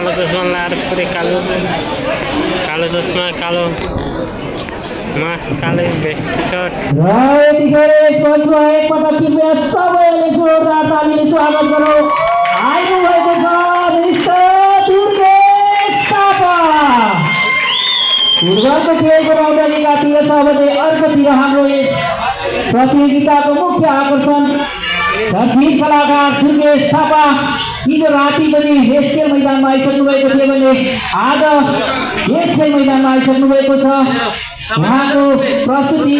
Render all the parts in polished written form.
कालो चस्मा लगाएर पुरै कालो चस्मा कालो मास्क कालो भेस्ट र यतिखेर यसको एकपटक कृपया सबैले जोरदार तालीले स्वागत गरौँ। आइनुभएको छ मिस्टर दुर्गेश थापा। फुटबलको खेलको रौनकीतिर छ भने अर्कोतिर हाम्रो यस प्रतियोगिताको मुख्य आकर्षण चर्चित कलाकार दुर्गेश थापा हिजो राति पनि यस खेल मैदानमा आइसक्नु भएको थियो भने आज यस खेल मैदानमा आइसक्नु भएको छ। उहाँको प्रस्तुति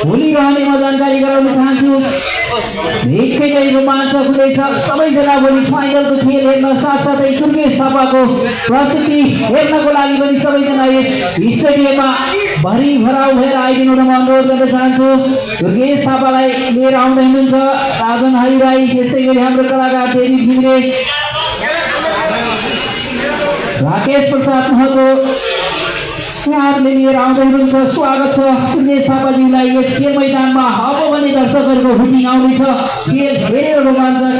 भोलि रहने म जानकारी गराउन चाहन्छु। निकै नै रोमाञ्चक हुँदैछ। सबैजना भोलि फाइनलको खेल हेर्न साथसाथै दुर्गेश थापाको प्रस्तुति हेर्नको लागि पनि सबैजना यस स्टेडियममा भरि भराउ भएर आइदिनु म अनुरोध गर्न चाहन्छु। दुर्गेश थापालाई लिएर आउँदै हुनुहुन्छ राजन हरि राई, त्यसै गरी हाम्रो कलाकार देवी घिमिरे, राकेश प्रसाद महतो उहाँहरूले लिएर आउँदै हुनुहुन्छ। स्वागत छ दुर्गेश थापाज्यूलाई यस खेल मैदानमा। अब भने दर्शकहरूको भुटिङ आउँदैछ। खेल धेरै रोमाञ्चक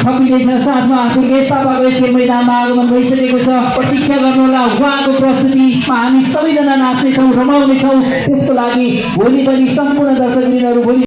खपिँदैछ। साथमा दुर्गेश थापाको यस खेल मैदानमा आगमन भइसकेको छ। प्रतीक्षा गर्नुहोला, उहाँको प्रस्तुतिमा हामी सबैजना नाच्नेछौँ, रमाउनेछौँ। त्यसको लागि भोलि पनि सम्पूर्ण दर्शकवृन्दहरू भोलि